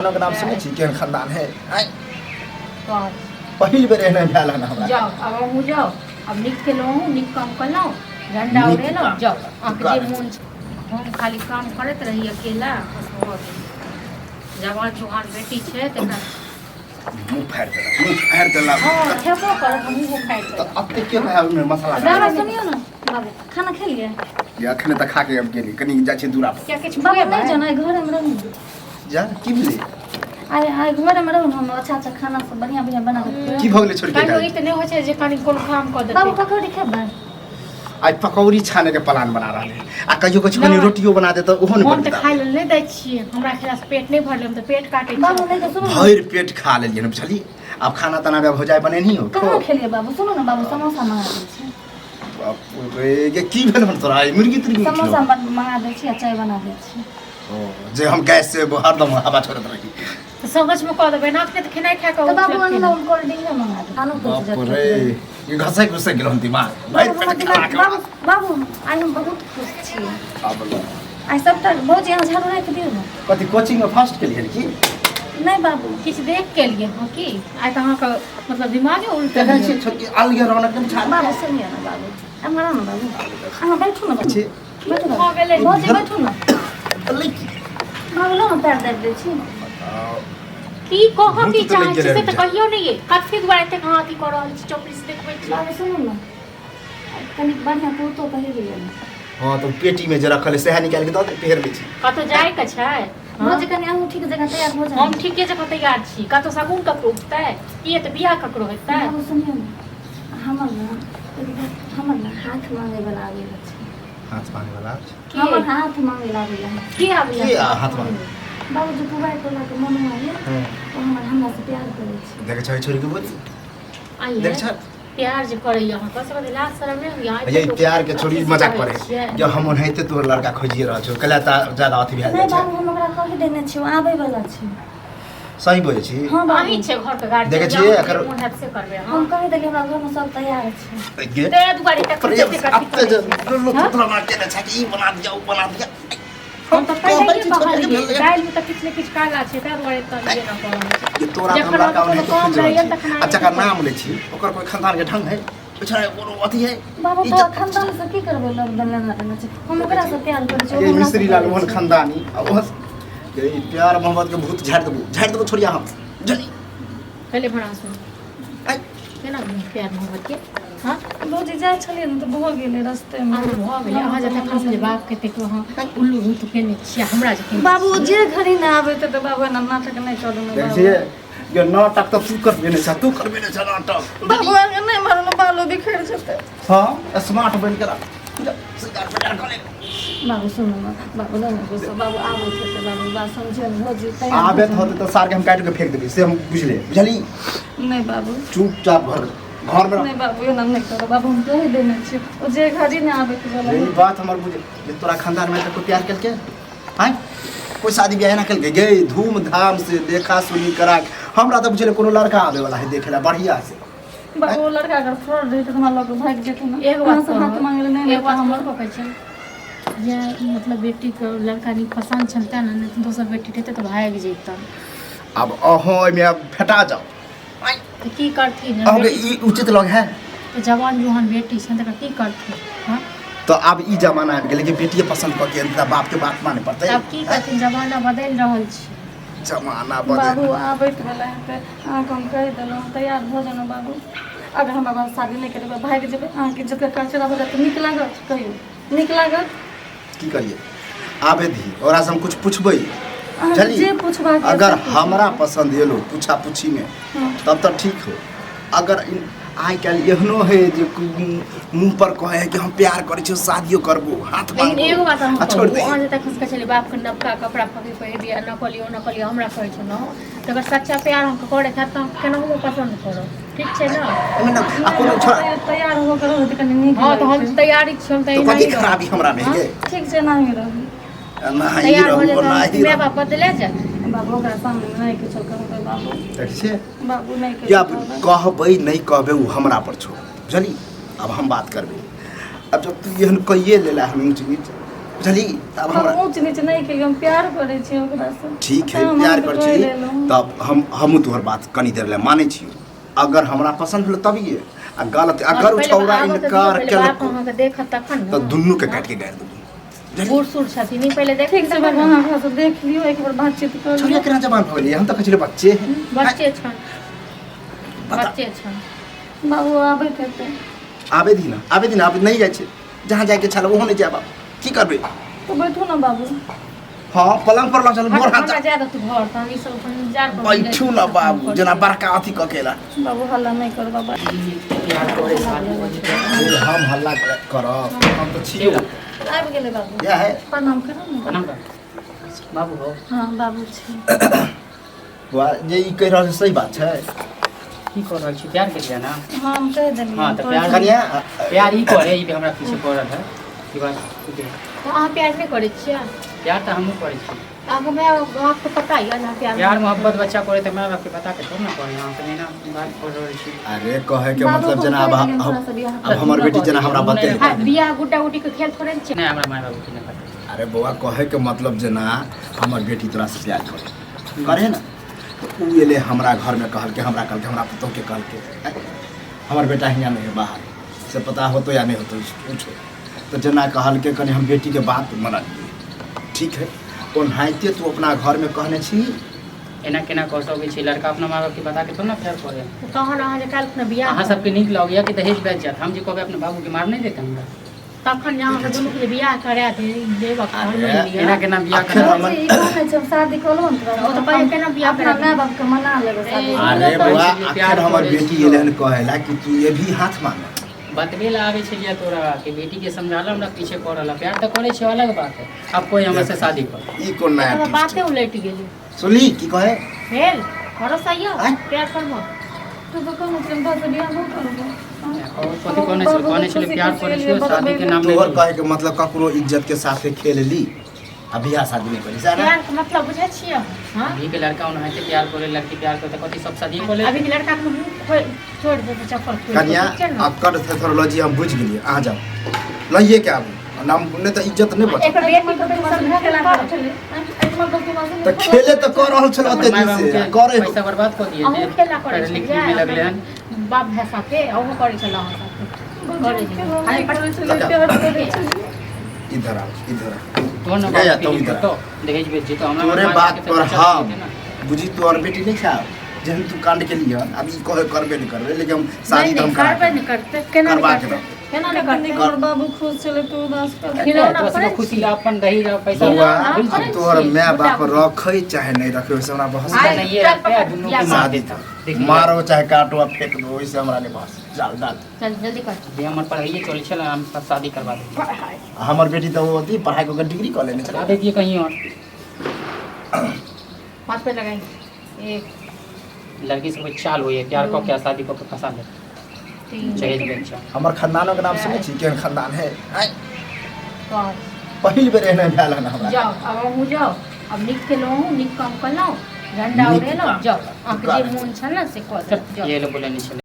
के नाम सुनै छी, केहन खानदान है आँय? कौन? पहिल बेर एहन भेल हन हमरा। जाउ आब अहूँ जाउ, आब नीक केलहुँ, नीक काम केलहुँ, झंडा नीक उड़ेलहुँ। काम जाउ केलहुँ, अहाँके जे तू मोन छै। हम खाली काम करैत रही अकेला, बस भऽ गेल। जवान जुहान बेटी छै तकरा मुँह फाड़ि देलक, मुँह फाड़ि देलक। हँ, खेबो करब, हमहूँ मुँह फाड़ि तऽ देलक। एते के भाय ओहिमे मसाला बाबा सुनियौ ने बाबू, खाना खेलियै? ये अखने तऽ खा के आबि गेली, कनि जाइ छी दूरा पर। किया किछु बाबू खुएबै? नहि जाना, घरमे रहू। जा की भेलै? आइ आइ घरमे रहू ने, हम अच्छा अच्छा खाना सब बढ़िआँ बढ़िआँ बना कऽ खुआएब। की भऽ गेलै छोड़ि के? कहियो ई तऽ नहि होइ छै जे कनि कोनो काम कऽ बाबू देतै। पकौड़ी खेबै? आइ पकौड़ी छाने के प्लान बना रहल है आ कहियो कहियो कनि नहि। रोटियो बना दे तऽ ओहो नहि हम तऽ बनता। खाय लेल नहि दै छियै, हमरा खेलासँ पेट नहि भरलै, हम तऽ पेट काटै बाबू छियै। नहि तऽ सुनू ने। भरि पेट खा लेलियै ने, बुझलियै? आब खाना ताना भऽ जाय बनेनी हो। कहाँ खेलियै बाबू? सुनू ने बाबू, समोसा मंगा दै छी। बाप रे, ये की भेल हन तोरा? ई मुर्गी तुर्गी समोसा खिलौ? मंगा दै छी आ चाय बना दै छी। ओ जे हम गैस से हरदम हवा छोड़ैत रही। तऽ सगच मे कऽ देबै ने, अखने तऽ खेनाइ खा कऽ तऽ बाबू उठलखिन। अनलहुँ, कोल्ड ड्रिंक मंगा दे। खानो बाप पचि रे, जायत। ई घसै घुसै गेल हन दिमाग भरि बाबू, पेट हमर खा दिमाग के। बाबू, बाबू आइ हम बहुत खुश छी। आब लो। आइ सबटा भौजी अहाँ झाड़ू राखि दियौ ने। कथी कोचिंग में फर्स्ट केलियै की? नहि बाबू। किछु देख के एलियै हँ की? आइ तऽ अहाँके मतलब दिमागे उल्टा देखै छियै छोटकी अलगे रौनक एकदम छान। बाबू सुनियौ ने बाबू, एम्हर आउ ने बाबू, अहाँ बैठू ने बाबू। छी। बैठू ने। भऽ गेलै। भौजी बैठू ने। लैकी बाबू लो ने, पैर दाबि दै छी। की कहऽ की भूत तऽ चाहै लागि छी गेलै से तऽ रे। कहियौ नहि ये, कथी दुआरे एतेक अहाँ अथी कऽ रहल छी, चौपड़ी से देखबै छी? बाबू सुनू ने, कनि बढ़िआँ कुर्तो पहिर लिअ ने। हँ तऽ पेटी में जे रखल है सएह निकालि के दऽ दे, पहिर लै छी। कतहु जाइके छै? हँ? भौजी कनि अहूँ ठीक जगह तैयार हो जाउ। हम ठीके जकाँ तैयार छी। कतहु शगुन ककरो उठतै की हेतै, बियाह ककरो हेतै? बाबू सुनियौ ने, हमर ने हमर ने हाथ मांगे वाला आबै छै। हाथ मांगे वाला? के? हमर हाथ मांगे ला आबै के आबै? के आ हाथ मांगे? बाबू जे पुबाइ टोला के मनुआ ये, हँ। ओ हमर हमरा से प्यार करै छै। देखै छै छोरी के बोली। आइये, देख छै। प्यार जे करैया अहाँके से कथी लाज शरम नहि होइया? ये प्यार के छोरी मजाक करे जब हम ओनाहिते तोहर लड़का खोजिए रहल छौ, कला ता ज्यादा अथी भए नहि जाइ छै। बाबू, हम ओकरा कहि देने छियै, ओ आबै वाला छै। सही बजै छी? हँ बाबू। अहीं छै घरके गार्जियन। देखै छियै, मोन हैत से करबै। हम हँ, कहि देलियै, हमरा घरमे सब तैयार छै। गे तें दुआरे तक प्रेम कते से कथी अते जे करै छी। दुनू हँ? पुतला बना के छै कि ई बना दिया, ओ बना दिया। हम तऽ कहै पहिलहिए छी छोटे के कहलियै, भेल। दालिमे तऽ किछु ने किछु काला छै, ताहि दुआरे तलिए न कऽ रहल छी। ये तोरा जखन हम लड़का अहाँके ओनाहिते कोनो काम खोजि रहल रहैए छी तखन आ अहाँ जकर की नाम लै छी ओकर कोइ खानदान के ढंग है, बेचारा कोनो अथी है? बाबू तो इज्जत खानदान से की करबै, लग लेना देना छै। हम ओकरा से प्यार करै छी, ओ ये हमरा से मिश्री लाल करै ओहन छै। खानदानी आ ओहन ये ई प्यार मोहब्बत के भूत झाड़ि देबो, झाड़ि देबो छोड़िया हम जनी। पहिले भरा सुन। आइ। केना प्यार मोहब्बत के? हँ। भौजी जाइ छलियै ने तऽ भऽ गेलै रस्तेमे। अहाँ भऽ गेलै। अहाँ जतऽ से बापके तक अहाँ उल्लू भूत केने छियै, हमरा जे केने बाबू जे घड़ी ने आबै तऽ बाबू एना नाटक नहि करू ने। देखै बाबू छियै ये नाटक तऽ तू करबे नहि छ, तू करबे नहि छ नाटक। बाबू आगे नहि मारू ने, बालो बिखरि जेतै। हँ, स्मार्ट बनि के रख, जा, सिंगार पटार कऽ ले। बाबू सुनू ने बाबू, नहि ने गुस्सा बाबू, आबै छै तऽ बाबू बात समझियौ ने भौजी तैयार आबे भऽ होते तऽ सार के हम काटि के फेंक देबै, से हम बुझले, बुझली? जाउ। नहि बाबू। चुपचाप घर घर में रह। नहि बाबू, एना नहि करू बाबू, हम कहि देने छियै, ओ जे घड़ी ने आबै के यही बात हमर बुझे जे तोरा खानदान में तऽ कोई प्यार केलकै आँय, कोई शादी ब्याह ना केलकै गे धूमधाम से देखा सुनी करा के? हमरा तऽ बुझले कोनो लड़का आबे वाला है देखे ला बढ़िया से। बाबू, ओ लड़का अगर फ्रॉड रही तऽ हमरा लऽ कऽ भागि जेतै ने। एगो अहाँ बात से हाथ कहब, मांगे लए नहि एगो बात हमर हमर कहै छै जे मतलब बेटीके लड़का नीक पसन्द छनि तेँ ने, नहि तऽ दोसर बेटी रहितै तऽ भागि जैतनि। आब अहों ओहिमे आब फेटा जाउ। तऽ की करथिन? अहाँके ई उचित लग है? तऽ जवान जुहान बेटी छनि, तकरा की करथिन? हँ। तऽ आब ई जमाना आबि गेलै कि बेटिए पसन्द कऽ के एतऽ बापके बात माने पड़तै। आब की करथिन, जमाना बदलि रहल छै। जमाना बदलि बाबू आबैत वला हेतै, अहाँके हम कहि देलहुँ, तैयार भऽ जाउ ने बाबू। अगर हमरा बाद शादी नहि करेबै, भागि जेबै, अहाँके इज्जतके कचरा भऽ जायत, नीक लागत? कहियौ, नीक लागत? की करिए, आबे दी ओकरा से हम कुछ पूछबै। अहाँके बुझलियै? जे पूछबाक यऽ अगर से पूछू। हमरा पसन्द एलो पूछा पूछी में तब तऽ ठीक हो। अगर आइ काल्हि एहनो है जे मुँह पर कहै है कि हम प्यार करै छियौ, शादियो करबो, हाथ लेकिन एगो बात मांगबो हम आ छोड़ कहू, दे। अहाँ जतऽ खसकै छलियै बापके नवका कपड़ा फकी पहिर लिअ, न कऽ लिअ, ओना कऽ लिअ, हमरा कहै छलहुँ तऽ अगर सच्चा प्यार हम करैत हैत तऽ हम केनाहुओ पसन्द करब, ठीक छै ने? एहिमे ने आ कोनो छोड़ा तैयार हो के रहू तऽ कनि नीक हँ, तऽ हम लगतै। तैयारी छी, हम तऽ तऽ एनाही कथी रहब। खराबी हमरा में गे? ठीक छै, एनाही रहू। एनाही तैयार भऽ रहू, जेतै ओनाही माय रहू। बाप बदले जायत। बाबू, ओकरा सामने नहि किछो कहबै बाबू। देखै छियै? बाबू, नहि या किछो कहबै। कहबै नहि कहबै ओ हमरा पर छौ, बुझली? आब हम बात करबै। आब जब तू एहन कहिए लेला हम ऊँच नीच बुझली? तब हम हमरा ऊँच नीच नहि केलियै, हम प्यार करै छी ओकरासँ। ठीक है, तऽ हम प्यार अहाँके कर कहि छी देलहुँ। तब हम हमहूँ तोहर बात कनी देर ले मानै छियौ। अगर हमरा पसंद भेलो तभिए, आ गलत अगर उ छौड़ा इनकार केलको अहाँके देखत तखन ने, तऽ दुनू के काटि के गाड़ि देबो। बूढ़ सूढ़ छथिन ई, पहिले देख। ठीक छै बाबू, अहाँ ओकरासँ देख लियौ, एक बेर बातचीत कऽ छौड़िया लियौ। केना जवान भऽ गेलियै? हम तऽ कहै छलियै बच्चे है। बच्चे छन। बता। बच्चे छन। बाबू आबैत हेतै। आबे दी ना, आबे दी ना। आब नहीं जाइ छै, जहाँ जाइके छल ओहो नहि जायब। आब की करबै? तऽ बैठू ने बाबू। हाँ, पलंग पर लऽ चल गोर हाथ। हमरा जाय दो तू घर, तहन ई सब अपन इंतजार करू। बैठू ना बाबू, जेना बड़का अथी कऽ के एला। बाबू, हल्ला नहि करू बाबा। प्यार करे शादी हो जेतै। हम हल्ला करब? हम तऽ छियौ। आबि गेलै बाबू। इएह है। प्रणाम करू ने। प्रणाम कर बाबू हो। हँ बाबू छी। बौआ, जे ई कहि रहल छै सही बात छै? की कऽ रहल छी? प्यार केलियै ना? हँ, हम कहि देलियै। हँ, तऽ प्यार- कनिया। प्यार ई करे, ई भी हमरा पीछे पड़ल है, ई बात ठीक है। तऽ अहाँ प्यार नहि करै छियै? प्यार तऽ हमहूँ करै छी। अहाँके माय बापके पता यऽ ने प्यार? प्यार मोहब्बत बच्चा करे तऽ माय बापके बता के थोड़े ना करे। अहाँ तऽ एना बात कर रहल छी। अरे, कहे के बाबू, मतलब हम जेना आब कहि देलियै हम तोरा से बियाह। अब हमर बेटी जेना हमरा बतेलकै। हाँ, बियाह गुड्डा गुड्डी के खेल थोड़े ने छै। नहि, हमरा माय बाबूके नहि पता। अरे बौआ, कहे के मतलब जेना हमर बेटी तोरा से प्यार करे करे ना, तऽ उ एलै हमरा घरमे, कहलकै हमरा, कहलकै हमरा पुतोहके, कहलकै आँय, हमर बेटा हियाँ नहीं है, बाहर से पता होतो या नहीं होतो पूछो। तऽ जेना कहलकै, कनि हम बेटीके बात मनलियै, ठीक है, ओनाहिते तू अपना घरमे कहने छी। एना केना कऽ सकै छी? लड़का अपना माय बापके बता के थोड़े ना प्यार करे। तहन अहाँ जे काल्हि खुना बियाह अहाँ सबके नीक लगैया कि दहेज बचि जायत? हम जे कहबै अपना बाबूके, मार नहि देत हमरा? तखन जे अहाँके दुनूके जे बियाह करा देब मानि लिअ। एना केना बियाह अखन करा? हमर ई कहने छै, हम शादी कऽ लहुँ ने तोरा। ओ तऽ पहिले केना बियाह अपना करा माय बापके मना लेबै शादी। अरे बौआ, प्यार अखन हमर करै बेटी छी। एलै हन कहेला कि तू ये भी हाथ मांगे। बतबे ला आबै छलियै तोरा कि बेटीके समझाला, हमरा पीछे पड़ल है। प्यार तऽ करै छै, अलग बात है। अब कोई हमरा से शादी कर। ई कोन नया हमर twist बाते है? उलटि गेलै। सुनली की कहे? भेल भरोसा यऽ? आँय? प्यार करबो? तू तऽ कहने छली तोरा से बियाह नहि करबो। और कथी कहने छलै? कहने छलै प्यार करै छियै, शादी के नाम तोहर नहि। कहे के मतलब ककरो इज्जत के साथे खेल ली आ बियाह शादी नहीं करी, सएह ना? प्यार के मतलब बुझै छियै हाँ? अभी के लड़का ओनाहिते प्यार करे, लड़की प्यार करे तऽ कथी सब शादी कऽ ले? अभी के लड़का के मुँह खोल छोड़ि देतै, चप्पल खोलि कन्या, देतै, ठीक छै ने? अक्कर थेथरोलॉजी हम बुझि गेलियै। अहाँ जाउ, लइए के आबू नाम, नहि तऽ इज्जत नहि बचत। एकर बेटी के तू समझा खेला कर। करै छली। मतलब तू हमरा तऽ खेले तऽ कऽ रहल छल ओते माय दिन से बाबूके करे हो। पैसा बर्बाद कऽ दिए। अहूँ खेला करै पढ़े लिखे छलियै में लगले हन। बाप भाय साथे? अहूँ करै छलहुँ अहाँ साथे? करै छलियै। करै छली, प्यार करै छली। इधर आओ, इधर आओ। तोहर ने गया बाप तुम के इधर। तो दहेज बेच जेतो हमरा। तोरे माय बात बापके तऽ पर पैसा हम देतै ना। बुझी तोहर बेटी नहीं छा, जेहन तू कांड के लिए अब ई कहे करबे नहीं करबे, लेकिन हम शादी नहि तऽ हम नहि करा करबै नहि करतै, केना नहि करबा के करतै? रहब। केना नहि करतै? हमर बाबू खुश छलै, तू उदास कर। खिलौना तोरा थोड़े सबके खुशी ला अपन दहेज आ पैसा। बौआ, खिलौना अब थोड़े तोहर छियै, माय बाप गुड्डा। रखे चाहे नहीं रखे, ओहिसे हमरा बहस आइ नहीं। नहीं चल रखते, पकड़, दुनू बियाह के कर। मार देता। देख लिअ। मारो चाहे काटो आ फेंक दो, ओहिसे हमरा नहीं बहस। जाल डाल। चल जल्दी कर। जे हमर पढ़ाइए चलै छल, हम सब शादी करवा देतियै। हमर बेटी तऽ ओ अथी पढ़ाई कऽ के डिग्री कऽ लेने चला छलै। देतियै कहीं और। 5 पे लगाएंगे, एक। लड़की सबके चाल होइए, प्यार कऽ के आ शादी कऽ के फंसा ले। 3। दहेज बेच। हमर खानदानो के नाम सुनै छी? केहन खानदान है? आँय, 5। पहिल बेर एहन भेल हन हमरा। जाओ, अब अहूँ जाओ। अब नीक केलहुँ, नीक काम केलहुँ, झंडा नीक उड़ेलहुँ। काम। जाओ, अहाँके जे मोन छल ने से कऽ देलहुँ, जाओ। ये लोग बोले नहीं छलै।